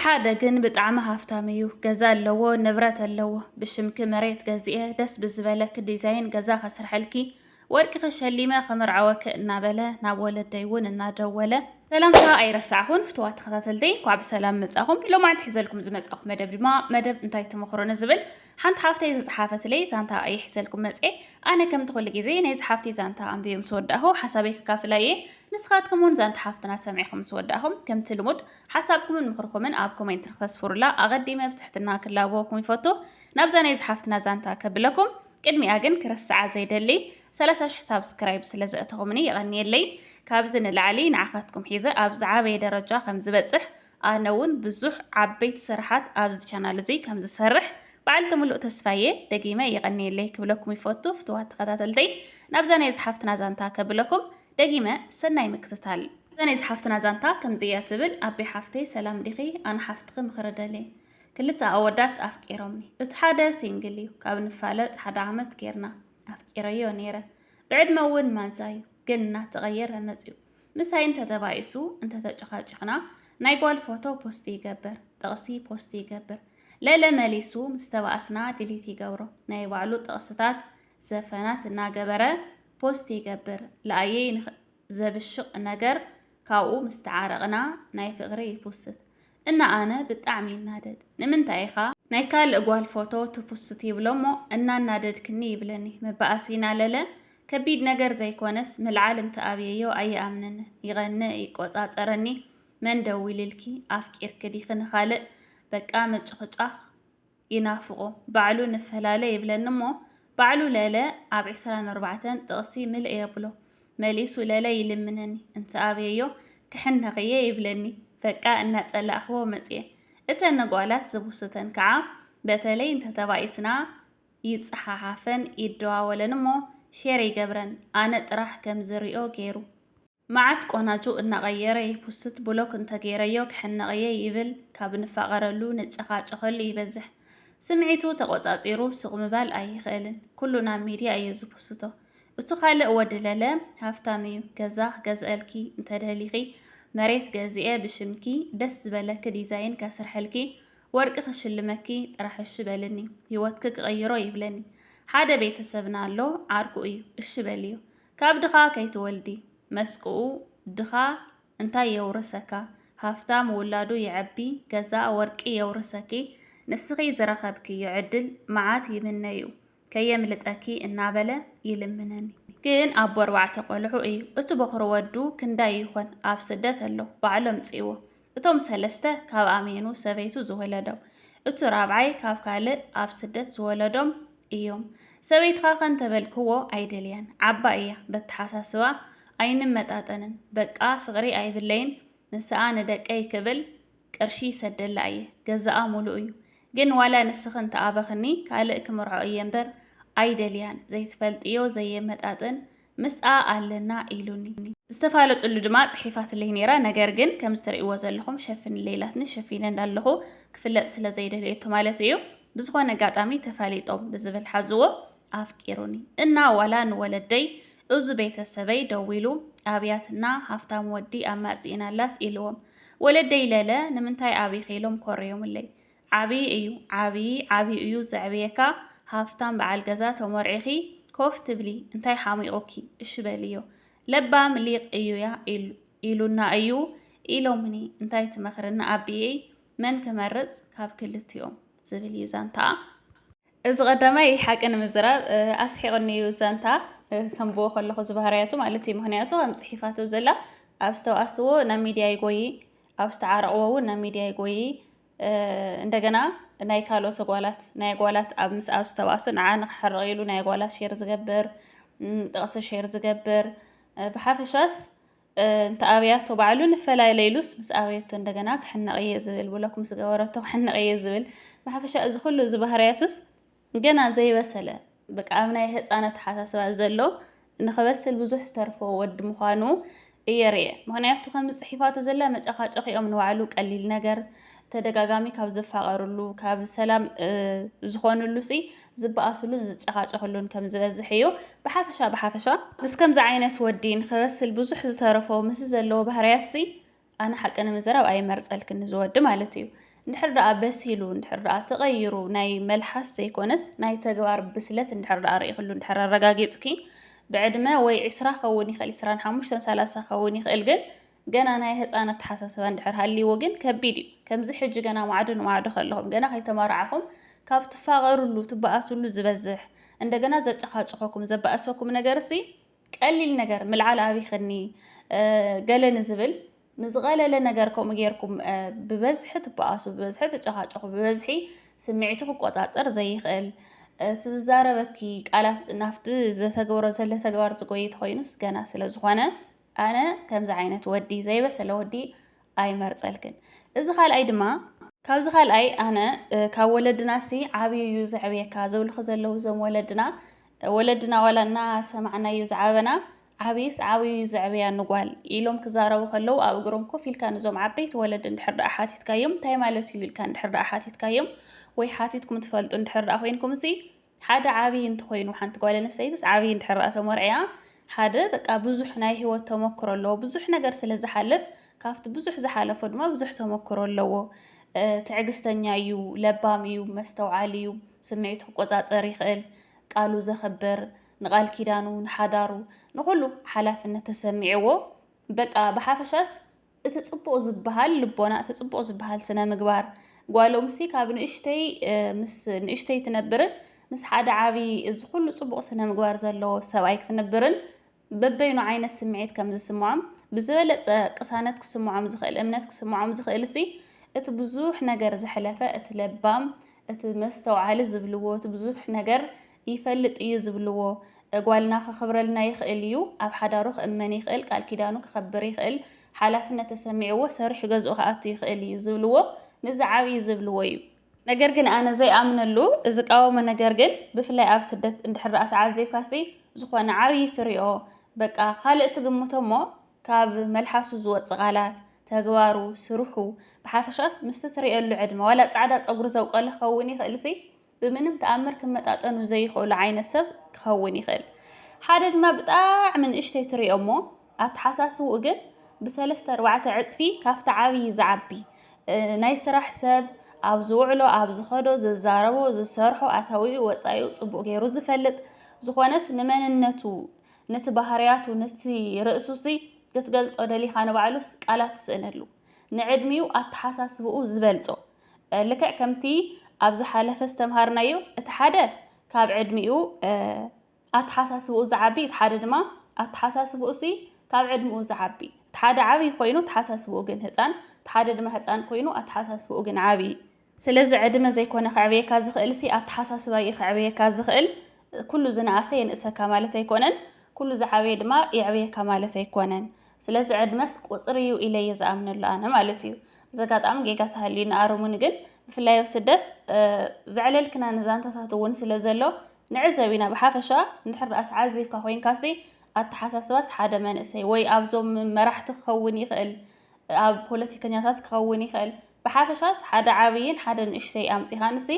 ሓደ ግን ብጣዕሚ ሃፍታም እዩ። ገዛ ኣለዎ፣ ንብረት ኣለዎ። ብሽምኪ መሬት ገዚኤ ደስ ብዝበለኪ ዲዛይን ገዛ ከስርሐልኪ፣ ወርቂ ከሸሊመ ከመርዓወኪ እናበለ ናብ ወለደይ እውን እናደወለ። ሰላምታ ኣይረሳዕኹን ፍትዋት ተኸታተልተይ፣ እንኳዕ ብሰላም መጻኹም። ሎማዓልቲ ሒዘልኩም ዝመጻኹ መደብ ድማ መደብ እንታይ ተመኽሮ ንዝብል ሓንቲ ሓፍተይ ዝጸሓፈትለይ ዛንታ እየ ሒዘልኩም መጽኤ። ኣነ ከምቲ ኩሉ ግዜ ናይዚ ሓፍቲ ዛንታ ኣንብየ ምስ ወዳእኹ ሓሳበይ ክካፍላ እየ። ንስኻትኩም እውን ዛንታ ሓፍትና ሰሚዕኹም ምስ ወዳእኹም ከምቲ ልሙድ ሓሳብኩምን ምኽርኩምን ኣብ ኮሜንት ንክተስፍሩላ ኣቐዲመ ብትሕትና ክላበወኩም ይፈቱ። ናብዛ ናይዚ ሓፍትና ዛንታ ከብለኩም ቅድሚኣ ግን ክረስዓ ዘይደሊ ሰላሳ ሽሕ ሳብስክራይብ ስለ ዘእተኹምኒ የቐንየለይ። ካብዚ ንላዕሊ ንዓኻትኩም ሒዘ ኣብ ዝዓበየ ደረጃ ከም ዝበጽሕ ኣነ እውን ብዙሕ ዓበይቲ ስራሓት ኣብዚ ቻናል እዚ ከም ዝሰርሕ ባዕልቲ ሙሉእ ተስፋየ ደጊመ የቐንየለይ ክብለኩም ይፈቱ። ፍትዋት ተኸታተልተይ ናብዛ ናይ ዝሓፍትና ዛንታ ከብለኩም ደጊመ ሰናይ ምክትታል። እዛ ናይ ዝሓፍትና ዛንታ ከምዚ እያ ትብል። ኣቤ ሓፍተይ ሰላም ዲኺ? ኣነ ሓፍትኺ ምኽሪ ደልየ። ክልተ ኣወዳት ኣፍቂሮምኒ። እቲ ሓደ ሲንግል እዩ። ካብ ንፋለጥ ሓደ ዓመት ጌርና። ኣፍቂረዮ ነይረ። ብዕድመ እውን ማንዛ እዩ። ግን እናተቐየረ መፅዩ። ምሳይ እንተተባኢሱ እንተተጨኻጭኽና ናይ ጓል ፎቶ ፖስት ይገብር። ጥቕሲ ፖስት ይገብር። ለለ መሊሱ ምስ ተባኣስና ዲሊት ይገብሮ። ናይ ባዕሉ ጥቕስታት ዘፈናት እናገበረ ፖስት ይገብር። ለኣየይ ንኽ- ዘብሽቕ ነገር ካብኡ ምስ ተዓረቕና ናይ ፍቕሪ ይፑስት እና ኣነ ብጣዕሚ ይናደድ። ንምንታይ ኢኻ ናይ ካልእ ጓል ፎቶ ትፑስት ይብሎ እሞ እናናደድክኒ ይብለኒ። መባኣሲ ኢና ለለ ከቢድ ነገር ዘይኮነስ ምልዓል እንተኣብየዮ ኣይኣምንን። ይቐንእ ይቆጻጸረኒ። መን ደዊልልኪ ኣፍቂርኪ ዲኺ ንኻልእ በቃ ምጭኽጫኽ ይናፍቖ። ባዕሉ ንፈላለ ይብለኒ እሞ ባዕሉ ለለ ኣብ ዕስራን ኣርባዕተን ጥቕሲ ምልእ የብሎ። መሊሱ ለለ ይልምነኒ። እንተ ኣብየዮ ክሕነቕየ ይብለኒ። በቃ እናጸላእኽዎ መጽየ። እተን ንጓላት ዝቡስተን ከዓ በተለይ እንተ ተባኢስና ይጸሓሓፈን ይደዋወለን እሞ ሼር ይገብረን። ኣነ ጥራሕ ከም ዝሪኦ ገይሩ። መዓት ቆናጁ እናቐየረ ይፑስት ብሎክ እንተገይረዮ ክሕነቕየ ይብል ካብ ንፋቐረሉ ንጨኻጨኸሉ ይበዝሕ ስምዒቱ ተቖጻጺሩ ሱቕ ምባል ኣይኽእልን ኩሉ ናብ ሚድያ እዩ ዝፑስቶ እቱ ካልእ ወዲ ለለ ሃፍታም እዩ ገዛ ክገዝአልኪ እንተደሊኺ መሬት ገዚኤ ብሽምኪ ደስ ዝበለኪ ዲዛይን ከስርሐልኪ ወርቂ ክሽልመኪ ጥራሕ እሺ በልኒ ሂወትኪ ክቕይሮ ይብለኒ ሓደ ቤተሰብና ኣሎ ዓርኩ እዩ እሺ በልዮ ካብ ድኻ ከይትወልዲ መስቅኡ ድኻ እንታይ የውርሰካ ሃፍታም ውላዱ የዐቢ ገዛ ወርቂ የውርሰኪ ንስኺ ዝረኸብክዮ ዕድል መዓት ይምነዩ ከየምልጠኪ እናበለ ይልምነኒ ግን ኣቦ ኣርባዕተ ቆልዑ እዩ እቲ በኹሪ ወዱ ክንዳይ ይኾን ኣብ ስደት ኣሎ ባዕሉ ኣምጺእዎ እቶም ሰለስተ ካብ ኣሜኑ ሰበይቱ ዝወለዶም እቱ ራብዓይ ካብ ካልእ ኣብ ስደት ዝወለዶም እዮም። ሰበይትኻኸ እንተበልክዎ ኣይደልያን። ዓባ እያ በተሓሳስባ ኣይንመጣጠንን። በቃ ፍቕሪ ኣይብለይን ንስኣ ንደቀይ ክብል ቅርሺ ይሰደላ እየ። ገዛኣ ሙሉእ እዩ። ግን ዋላ ንስኺ እንተኣበኽኒ ካልእ ክምርዖ እየ እምበር ኣይደልያን። ዘይትፈልጥዮ ዘየመጣጥን ምስኣ ኣለና ኢሉኒ። ዝተፋለጥሉ ድማ ጽሒፋትለይ ነይራ። ነገር ግን ከምዚ ትርእይዎ ዘለኹም ሸፍንለይ ኢላትኒ ሸፊነ እንዳለኹ ክፍለጥ ስለ ዘይደለየቶ ማለት እዩ። ብዝኾነ ኣጋጣሚ ተፋሊጦም ብዝብል ሓዝዎ ኣፍቂሩኒ እና ዋላ ንወለደይ እዙ ቤተሰበይ ደዊሉ ኣብያትና ሃፍታም ወዲ ኣማጺእናላስ ኢልዎም ወለደይ ለለ ንምንታይ ኣቢኺ ኢሎም ኮረዮምለይ ዓብዪ እዩ ዓብዪ ዓብዪ እዩ ዘዕብየካ ሃፍታም በዓል ገዛ ተሞርዒኺ ኮፍ ትብሊ እንታይ ሓሚቑኪ እሺ በልዮ ለባም ሊቕ እዩያ ኢሉና እዩ ኢሎምኒ እንታይ ትመኽርኒ ኣቢየይ መን ክመርፅ ካብ ክልቲኦም ዝብል እዩ ዛንታኣ። እዚ ቀዳማይ ሓቂ ንምዝራብ ኣስሒቕኒ እዩ ዛንታ ከምብዎ ከለኹ ዝበህርያቱ ማለት እዩ ምክንያቱ ከም ፅሒፋቱ ዘላ ኣብ ዝተዋስዎ ናብ ሚድያ ይጎይ ኣብ ዝተዓረቕዎ እውን ናብ ሚድያ ይጎይ እንደገና ናይ ካልኦት ጓላት ናይ ጓላት ኣብ ምስ ኣብ ዝተባእሱ ንዓ ንክሕርቕ ኢሉ ናይ ጓላት ሼር ዝገብር ጥቕሲ ሼር ዝገብር ብሓፈሻስ እንተ ኣብያቶ ባዕሉ ንፈላለ ኢሉስ ምስ ኣብየቶ እንደገና ክሕነቕ እየ ዝብል ብሎክ ምስ ገበረቶ ክሕነቕ እየ ዝብል ብሓፈሻ እዚ ኩሉ እዚ ባህርያቱስ ገና ዘይበሰለ በቃ ኣብ ናይ ህፃን ኣተሓሳስባ ዘሎ ንኽበስል ብዙሕ ዝተርፎ ወዲ ምዃኑ እየ ርእየ። ምኽንያቱ ከምዚ ፅሒፋቶ ዘላ መጨኻጨኺኦም ንባዕሉ ቀሊል ነገር ተደጋጋሚ ካብ ዝፋቐርሉ ካብ ሰላም ዝኾንሉ ሲ ዝበኣስሉን ዝጨኻጨኽሉን ከም ዝበዝሕ እዩ። ብሓፈሻ ብሓፈሻ ምስ ከምዚ ዓይነት ወዲ ንኽበስል ብዙሕ ዝተረፎ ምስ ዘለዎ ባህርያት ሲ ኣነ ሓቂ ንምዝራብ ኣይመርፀልክን እዚ ወዲ ማለት እዩ። እንድሕር ደኣ በሲሉ፣ እንድሕር ደኣ ተቐይሩ፣ ናይ መልሓስ ዘይኮነስ ናይ ተግባር ብስለት እንድሕር ደኣ ርኢኽሉ፣ እንድሕር ኣረጋጊጽኪ፣ ብዕድመ ወይ ዕስራ ኸውን ይኽእል፣ ዕስራን ሓሙሽተን ሰላሳ ኸውን ይኽእል፣ ግን ገና ናይ ህፃን ኣተሓሳስባ እንድሕር ሃልይዎ ግን ከቢድ እዩ። ከምዚ ሕጂ ገና ማዕዶ ንማዕዶ ከለኹም፣ ገና ከይተመራዕኹም፣ ካብ ትፋቐሩሉ ትበኣሱሉ ዝበዝሕ፣ እንደገና ዘጨኻጭኸኩም ዘበኣሰኩም ነገር እሲ ቀሊል ነገር፣ ምልዓል ኣቢኽኒ፣ ገለ ንዝብል፣ ንዝቐለለ ነገር ከምኡ ጌርኩም ብበዝሒ ትበኣሱ፣ ብበዝሒ ትጨኻጨኹ፣ ብበዝሒ ስምዒቱ ክቆፃፀር ዘይኽእል፣ እቲ ዝዛረበኪ ቃላት ናብቲ ዘተግብሮ ዘለ ተግባር ዝጎይ ተኾይኑስ ገና ስለ ዝኾነ፣ ኣነ ከምዚ ዓይነት ወዲ፣ ዘይበሰለ ወዲ ኣይመርፀልክን። እዚ ካልኣይ ድማ፣ ካብዚ ካልኣይ ኣነ ካብ ወለድናሲ ዓብዩ እዩ ዘዕብየካ ዝብልኹ ዘለዉ እዞም ወለድና፣ ወለድና ዋላ እናሰማዕናዮ ዝዓበና፣ ዓብይስ ዓብዩ እዩ ዘዕብያ ንጓል ኢሎም ክዛረቡ ከለዉ ኣብ እግሮም ኮፍ ኢልካ ንዞም ዓበይቲ ወለዲ እንድሕር ደኣ ሓቲትካዮም እንታይ ማለት እዩ ኢልካ እንድሕር ደኣ ሓቲትካዮም ወይ ሓቲትኩም ትፈልጡ እንድሕር ደኣ ኮይንኩም እሲ ሓደ ዓብዪ እንተኾይኑ፣ ሓንቲ ጓል ኣንስተይትስ ዓብዪ እንድሕር ደኣ ተመርዕያ፣ ሓደ በቃ ብዙሕ ናይ ህይወት ተመክሮ ኣለዎ። ብዙሕ ነገር ስለ ዝሓልፍ፣ ካብቲ ብዙሕ ዝሓለፎ ድማ ብዙሕ ተመክሮ ኣለዎ። ትዕግስተኛ እዩ፣ ለባም እዩ፣ መስተውዓሊ እዩ፣ ስምዒቱ ክቆፃፀር ይኽእል፣ ቃሉ ዘኽብር፣ ንቃል ኪዳኑ፣ ንሓዳሩ፣ ንኹሉ ሓላፍነት ተሰሚዕዎ፣ በቃ ብሓፈሻስ እቲ ጽቡቕ ዝበሃል ልቦና፣ እቲ ጽቡቕ ዝበሃል ስነ ምግባር፣ ጓሎምሲ ካብ ንእሽተይ ምስ ንእሽተይ ትነብርን ምስ ሓደ ዓቢ እዚ ኩሉ ጽቡቕ ስነ ምግባር ዘለዎ ሰብኣይ ክትነብርን በበይኑ ዓይነት ስምዒት ከም ዝስምዖም፣ ብዝበለጸ ቅሳነት ክስምዖም ዝኽእል፣ እምነት ክስምዖም ዝኽእል ሲ እቲ ብዙሕ ነገር ዘሕለፈ፣ እቲ ለባም፣ እቲ መስተውዓሊ ዝብልዎ፣ እቲ ብዙሕ ነገር ይፈልጥ እዩ ዝብልዎ፣ ጓልና ከኽብረልና ይኽእል እዩ፣ ኣብ ሓዳሩ ክእመን ይኽእል፣ ቃል ኪዳኑ ከኸብር ይኽእል፣ ሓላፍነት ተሰሚዕዎ ሰሪሑ ገዝኡ ክኣቱ ይኽእል እዩ ዝብልዎ ንዝዓብዩ ዝብልዎ እዩ። ነገር ግን ኣነ ዘይኣምነሉ ዝቃወሞ ነገር ግን ብፍላይ ኣብ ስደት እንድሕር ደኣ ተዓዚብካሲ ዝኾነ ዓብዪ ትሪኦ በቃ ካልእ ትግምቶ እሞ ካብ መልሓሱ ዝወጽእ ቃላት፣ ተግባሩ፣ ስርሑ፣ ብሓፈሻስ ምስቲ ትሪእየሉ ዕድመ ዋላ ጻዕዳ ጸጉሪ ዘውቀለ ክኸውን ይኽእልሲ ብምንም ተኣምር ክመጣጠኑ ዘይኽእሉ ዓይነት ሰብ ክኸውን ይኽእል። ሓደ ድማ ብጣዕሚ ንእሽተይ ትሪኦ እሞ ኣተሓሳስብኡ ግን ብሰለስተ ኣርባዕተ ዕጽፊ ካብቲ ዓብዪ ዝዓቢ ናይ ስራሕ ሰብ ኣብ ዝውዕሎ ኣብ ዝኸዶ ዝዛረቦ ዝሰርሖ ኣታዊኡ ወፃኢኡ ፅቡቕ ገይሩ ዝፈልጥ ዝኾነስ ንመንነቱ ነቲ ባህርያቱ ነቲ ርእሱሲ ክትገልጾ ደሊኻ ንባዕሉስ ቃላት ትስእነሉ ንዕድሚኡ ኣተሓሳስብኡ ዝበልጾ ልክዕ ከምቲ ኣብ ዝሓለፈ ዝተምሃርናዮ እቲ ሓደ ካብ ዕድሚኡ ኣተሓሳስብኡ ዝዓቢ እቲ ሓደ ድማ ኣተሓሳስብኡ ሲ ካብ ዕድሚኡ ዝዓቢ እቲ ሓደ ዓብዪ ኮይኑ ኣተሓሳስብኡ ግን ህፃን እቲ ሓደ ድማ ህፃን ኮይኑ ኣተሓሳስብኡ ግን ዓብዪ ስለዚ ዕድመ ዘይኮነ ከዕብየካ ዝኽእል ሲ ኣተሓሳስባ እዩ ከዕብየካ ዝኽእል ኩሉ ዝነኣሰ የንእሰካ ማለት ኣይኮነን ኩሉ ዝዓበየ ድማ የዕብየካ ማለት ኣይኮነን ስለዚ ዕድመስ ቁፅሪ እዩ ኢለ እየ ዝኣምነሉ ኣነ ማለት እዩ እዚ ኣጋጣሚ ጌጋ ተሃልዩ ንኣርሙኒ ግን ብፍላይ ኣብ ስደት ዘዕለልክና ንዛንታታት እውን ስለ ዘሎ ንዕዘብ ኢና ብሓፈሻ እንድሕር ደኣ ተዓዚብካ ኮይንካሲ ኣተሓሳስባስ ሓደ መንእሰይ ወይ ኣብዞም መራሕቲ ክኸውን ይኽእል ኣብ ፖለቲከኛታት ክኸውን ይኽእል ብሓፈሻስ ሓደ ዓብይን ሓደ ንእሽተይ ኣምፂኻ ንሲ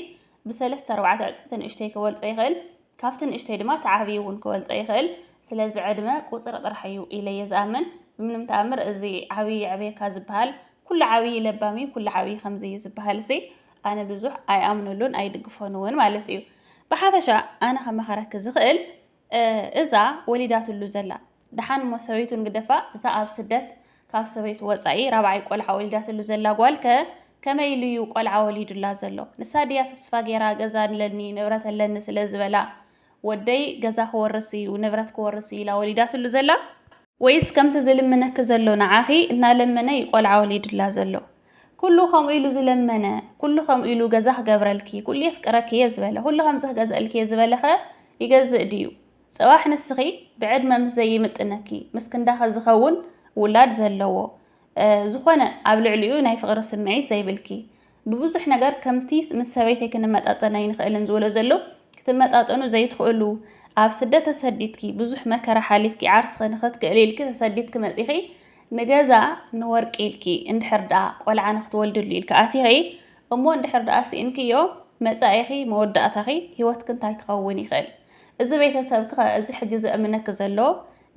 ብሰለስተ ኣርባዕተ ዕፅፍቲ ንእሽተይ ክበልፀ ይኽእል ካብቲ ንእሽተይ ድማ ተዓብዩ እውን ክበልፀ ይኽእል ስለዚ ዕድመ ቁፅሪ ጥራሕ እዩ ኢለ እየ ዝኣምን ብምንም ተኣምር እዚ ዓብዪ የዕብየካ ዝበሃል ኩሉ ዓብዪ ለባም እዩ ኩሉ ዓብዪ ከምዚ እዩ ዝበሃል ሲ ኣነ ብዙሕ ኣይኣምነሉን ኣይድግፎን እውን ማለት እዩ ብሓፈሻ ኣነ ከመኸረኪ ዝኽእል እዛ ወሊዳትሉ ዘላ ደሓን እሞ ሰበይቱ ንግደፋ እዛ ኣብ ስደት ካብ ሰበይቱ ወፃኢ ራብዓይ ቆልዓ ወሊዳትሉ ዘላ ጓል ከ ከመይ ኢሉ እዩ ቆልዓ ወሊዱላ ዘሎ ንሳ ድያ ተስፋ ገይራ ገዛ ኣለኒ ንብረት ኣለኒ ስለ ዝበላ ወደይ ገዛ ክወርስ እዩ ንብረት ክወርስ እዩ ኢላ ወሊዳትሉ ዘላ ወይስ ከምቲ ዝልምነኪ ዘሎ ንዓኺ እናለመነ እዩ ቆልዓ ወሊዱላ ዘሎ ኩሉ ከምኡ ኢሉ ዝለመነ ኩሉ ከምኡ ኢሉ ገዛ ክገብረልኪ ኩሉ የፍቅረኪ እየ ዝበለ ኩሉ ከምዚ ክገዝአልኪ እየ ዝበለኸ ይገዝእ ድዩ ፅባሕ ንስኺ ብዕድመ ምስ ዘይምጥነኪ ምስ ክንዳኸ ዝኸውን ውላድ ዘለዎ ዝኾነ ኣብ ልዕሊኡ ናይ ፍቕሪ ስምዒት ዘይብልኪ ብብዙሕ ነገር ከምቲ ምስ ሰበይተይ ክንመጣጠን ኣይንኽእልን ዝብሎ ዘሎ ክትመጣጠኑ ዘይትኽእሉ ኣብ ስደት ተሰዲድኪ ብዙሕ መከራ ሓሊፍኪ ዓርስኺ ንኽትክእሊ ኢልኪ ተሰዲድኪ መፂኺ ንገዛ ንወርቂ ኢልኪ እንድሕር ደኣ ቆልዓ ንክትወልድሉ ኢልኪ ኣቲኺ እሞ እንድሕር ደኣ ስኢንክዮ መፃኢኺ መወዳእታኺ ሂወትኪ እንታይ ክኸውን ይኽእል እዚ ቤተሰብኪ ኸ እዚ ሕጂ ዘእምነኪ ዘሎ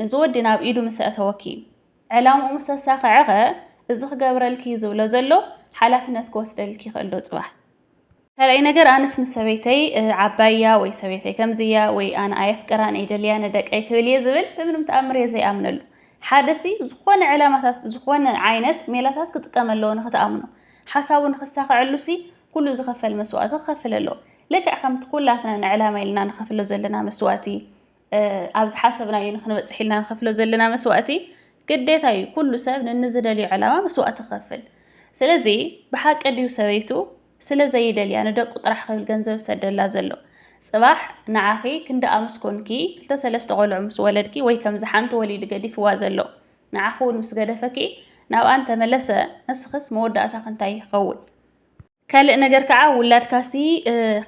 እዚ ወዲ ናብ ኢዱ ምስ ኣእተወኪ ዕላምኡ ምስ ኣሳኸዐኸ እዚ ክገብረልኪ እዩ ዝብሎ ዘሎ ሓላፍነት ክወስደልኪ ይኽእል ዶ ጽባሕ? ካልኣይ ነገር፣ ኣነስ ንሰበይተይ ዓባያ ወይ ሰበይተይ ከምዝያ ወይ ኣነ ኣየፍቅራን እየ ደልያ ንደቀይ ክብል እየ ዝብል ብምንም ተኣምር እየ ዘይኣምነሉ። ሓደሲ ዝኾነ ዕላማታት ዝኾነ ዓይነት ሜላታት ክጥቀም ኣለዎ ንክትኣምኖ። ሓሳቡ ንክሳኸዐሉሲ ኩሉ ዝኸፈል መስዋእቲ ክኸፍል ኣለዎ። ልክዕ ከምቲ ኩላትና ንዕላማ ኢልና ንኸፍሎ ዘለና መስዋእቲ፣ ኣብ ዝሓሰብናዮ ንክንበፅሕ ኢልና ንኸፍሎ ዘለና መስዋእቲ ግዴታ እዩ። ኩሉ ሰብ ንንዝደልዮ ዕላማ መስዋእቲ ክኸፍል። ስለዚ ብሓቂ ድዩ ሰበይቱ ስለ ዘይደልያ ንደቁ ጥራሕ ክብል ገንዘብ ዝሰደላ ዘሎ? ፅባሕ ንዓኺ ክንዲ ኣመስኮንኪ ክልተ ሰለስተ ቆልዑ ምስ ወለድኪ ወይ ከምዚ ሓንቲ ወሊዱ ገዲፍዋ ዘሎ ንዓኺ እውን ምስ ገደፈኪ ናብኣ እንተመለሰ ንስኽስ መወዳእታኺ እንታይ ይኸውን? ካልእ ነገር ከዓ ውላድካሲ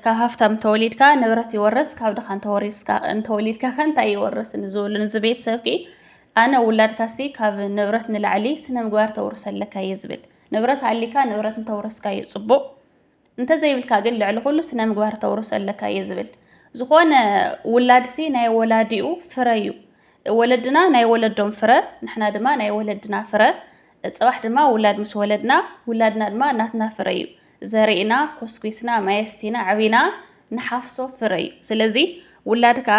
ካብ ሃፍታም እንተወሊድካ ንብረት ይወርስ፣ ካብ ድኻ እንተወሪስካ እንተወሊድካ ከ እንታይ ይወርስ ንዝብሉ ንዚ ቤተሰብኪ ኣነ ውላድካሲ ካብ ንብረት ንላዕሊ ስነ ምግባር ተውርሰለካ እየ ዝብል። ንብረት ኣሊካ ንብረት እንተውረስካዮ ፅቡቕ፣ እንተዘይብልካ ግን ልዕሊ ኩሉ ስነ ምግባር ተውርሰለካ እየ ዝብል። ዝኾነ ውላድሲ ናይ ወላዲኡ ፍረ እዩ። ወለድና ናይ ወለዶም ፍረ፣ ንሕና ድማ ናይ ወለድና ፍረ። ፅባሕ ድማ ውላድ ምስ ወለድና፣ ውላድና ድማ ናትና ፍረ እዩ። ዘሪእና፣ ኮስኩስና፣ ማየስቲና፣ ዓቢና ንሓፍሶ ፍረ እዩ። ስለዚ ውላድካ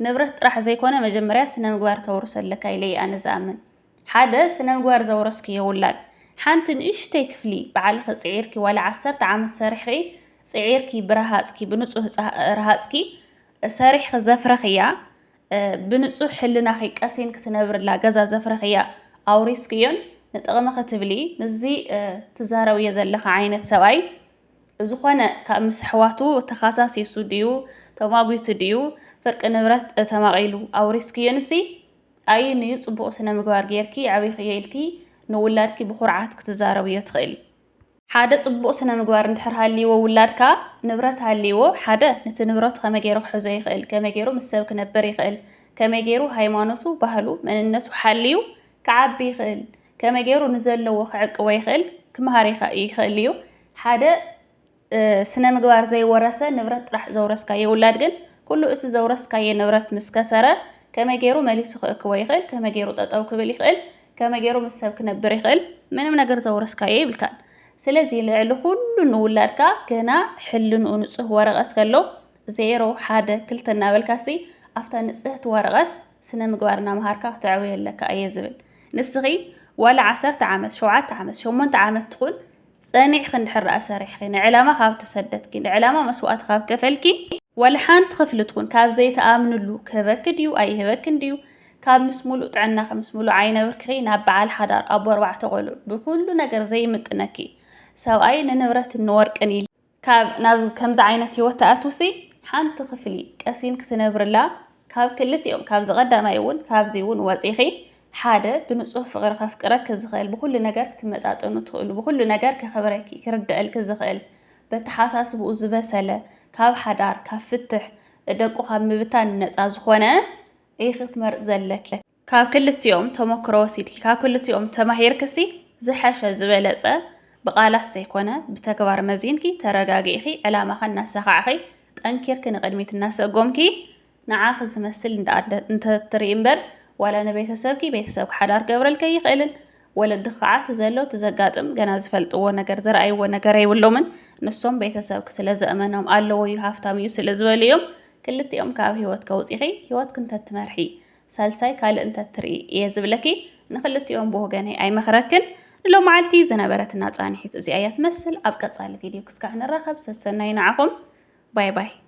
ንብረት ጥራሕ ዘይኮነ መጀመርያ ስነ ምግባር ተውርሶ ኣለካ ኢለ እየ ኣነ ዝኣምን። ሓደ ስነ ምግባር ዘውረስክዮ ውላድ ሓንቲ ንእሽተይ ክፍሊ ባዕልኺ ፅዒርኪ ዋላ ዓሰርተ ዓመት ሰሪሕኺ ፅዒርኪ ብረሃፅኪ ብንፁህ ፃ- ረሃፅኪ ሰሪሕኺ ዘፍረኽያ ብንፁህ ሕልናኺ ቀሲን ክትነብርላ ገዛ ዘፍረኽያ ኣውሪስክዮን ንጥቕሚ ክትብሊ ምስዚ ትዛረብዮ ዘለኻ ዓይነት ሰብኣይ ዝኾነ ካብ ምስ ኣሕዋቱ ተኻሳሲሱ ድዩ ተማጒቱ ድዩ ፍርቂ ንብረት ተማቒሉ ኣውሪስክዮ ንሲ ኣየንዩ ጽቡቕ ስነ ምግባር ጌርኪ ኣዕቢኽዮ ኢልኪ ንውላድኪ ብኹርዓት ክትዛረብዮ ትኽእሊ። ሓደ ጽቡቕ ስነ ምግባር እንድሕር ሃልይዎ ውላድካ ንብረት ሃልይዎ ሓደ ነቲ ንብረቱ ከመይ ገይሩ ክሕዞ ይኽእል፣ ከመይ ገይሩ ምስ ሰብ ክነብር ይኽእል፣ ከመይ ገይሩ ሃይማኖቱ፣ ባህሉ፣ መንነቱ ሓልዩ ክዓቢ ይኽእል፣ ከመይ ገይሩ ንዘለዎ ክዕቅቦ ይኽእል ክምሃር ይኽእል እዩ። ሓደ ስነ ምግባር ዘይወረሰ ንብረት ጥራሕ ዘውረስካዮ ውላድ ግን ኩሉ እቲ ዘውረስካዮ ንብረት ምስ ከሰረ ከመይ ገይሩ መሊሱ ክእክቦ ይኽእል፣ ከመይ ገይሩ ጠጠው ክብል ይኽእል፣ ከመይ ገይሩ ምስ ሰብ ክነብር ይኽእል፣ ምንም ነገር ዘውረስካዮ ይብልካን። ስለዚ ልዕሊ ኩሉ ንውላድካ ገና ሕልንኡ ንፁህ ወረቐት ከሎ ዜሮ፣ ሓደ፣ ክልተ እናበልካሲ ኣብታ ንፅህቲ ወረቐት ስነ ምግባር እናምሃርካ ክተዕብዮ ኣለካ እየ ዝብል። ንስኺ ዋላ ዓሰርተ ዓመት፣ ሸውዓተ ዓመት፣ ሸሞንተ ዓመት ትኹን ጸኒዕኺ እንድሕር ደኣ ሰሪሕኺ፣ ንዕላማ ካብ ተሰደድኪ፣ ንዕላማ መስዋእቲ ካብ ከፈልኪ፣ ወላ ሓንቲ ክፍሊ ትኹን ካብ ዘይትኣምንሉ፣ ክህበኪ ድዩ ኣይህበክን ድዩ፣ ካብ ምስ ሙሉእ ጥዕናኺ፣ ምስ ሙሉእ ዓይነ ብርክኺ ናብ በዓል ሓዳር ኣቦ ኣርባዕተ ቆልዑ፣ ብኹሉ ነገር ዘይምጥነኪ ሰብኣይ ንንብረትን ንወርቅን ኢሉ ካብ ናብ ከምዚ ዓይነት ህይወት ትኣትውሲ ሓንቲ ክፍሊ ቀሲን ክትነብርላ ካብ ክልቲኦም ካብዚ ቀዳማይ እውን ካብዚ እውን ወፂኺ ሓደ ብንፁህ ፍቕሪ ከፍቅረኪ ዝኽእል ብኩሉ ነገር ክትመጣጠኑ ትኽእሉ ብኩሉ ነገር ከኽብረኪ ክርድአልኪ ዝኽእል በተሓሳስብኡ ዝበሰለ ካብ ሓዳር ካብ ፍትሕ ደቁ ካብ ምብታን ነፃ ዝኾነ ኢኺ ክትመርፂ ዘለኪ። ካብ ክልቲኦም ተሞክሮ ወሲድኪ ካብ ክልቲኦም ተማሂርክሲ ዝሐሸ ዝበለፀ ብቃላት ዘይኮነ ብተግባር መዚንኪ ተረጋጊእኺ ዕላማኺ እናሰኻዕኺ ጠንኪርኪ ንቕድሚት እናሰጎምኪ ንዓኺ ዝመስል እንተትርኢ እምበር ዋላ ንቤተሰብኪ ቤተሰብኪ ሓዳር ክገብረልኪ ኣይኽእልን። ወለድኺ ከዓ እቲ ዘሎ እቲ ዘጋጥም ገና ዝፈልጥዎ ነገር ዝረኣይዎ ነገር የብሎምን። ንሶም ቤተሰብኪ ስለ ዘእመኖም ኣለዎ እዩ ሃፍታም እዩ ስለ ዝበሉ እዮም ክልቲኦም ካብ ህይወት ከውፂኺ ህይወትኪ እንተትመርሒ ሳልሳይ ካልእ እንተትርኢ እየ ዝብለኪ። ንክልቲኦም ብወገነይ ኣይመኽረክን። ንሎማዓልቲ ዝነበረትና ፃኒሒት እዚኣ እያ ትመስል። ኣብ ቀፃሊ ቪድዮ ክስካዕ ንራኸብ። ሰሰናዩ ንዓኹም። ባይ ባይ።